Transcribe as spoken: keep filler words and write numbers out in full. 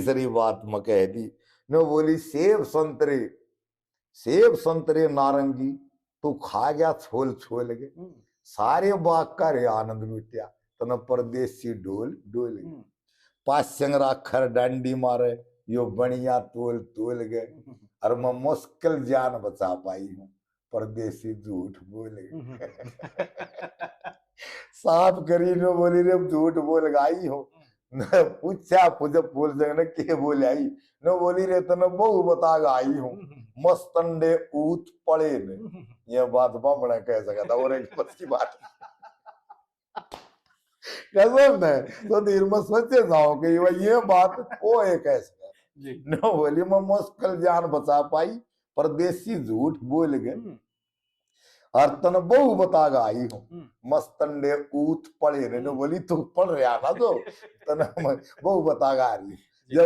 तीसरी बात मैं कह दी, नो बोली, सेब संतरे, सेब संतरे नारंगी तू खा गया छोल छोल के, हम्म। सारे बाग का रे आनंद लुटिया, तने परदेसी ढोल ढोल के। हम्म। पासंग राखर डांडी मारे, यो बनिया तोल तोल के। हम्म। और मैं मुश्किल जान बचा पाई हूँ, परदेसी झूठ बोल के। हम्म। साफ करी नो बोली रे, झूठ बोल के आई हूँ। न पूछा, पूछा फूल संग ने के बोल आई, नो बोली रे, तने बहू बता के आई हूँ, हम्म। मस्तंडे ऊत पड़े ने। हम्म। ये बात बामणा कह सका था, और एक बस की बात। कसम है, तो धीर में सोचे जाओ कि ये, ये बात वो एक है इसमें। जी। नो बोली, मैं मुश्किल जान बचा पाई, परदेसी झूठ बोल के। हम्म। और तन बहू बता के आई हूँ, हम्म। मस्तंडे ऊत पड़े ने। नो बोली, तू पढ़ रहा ना जो, तन बहू बता के आ रही।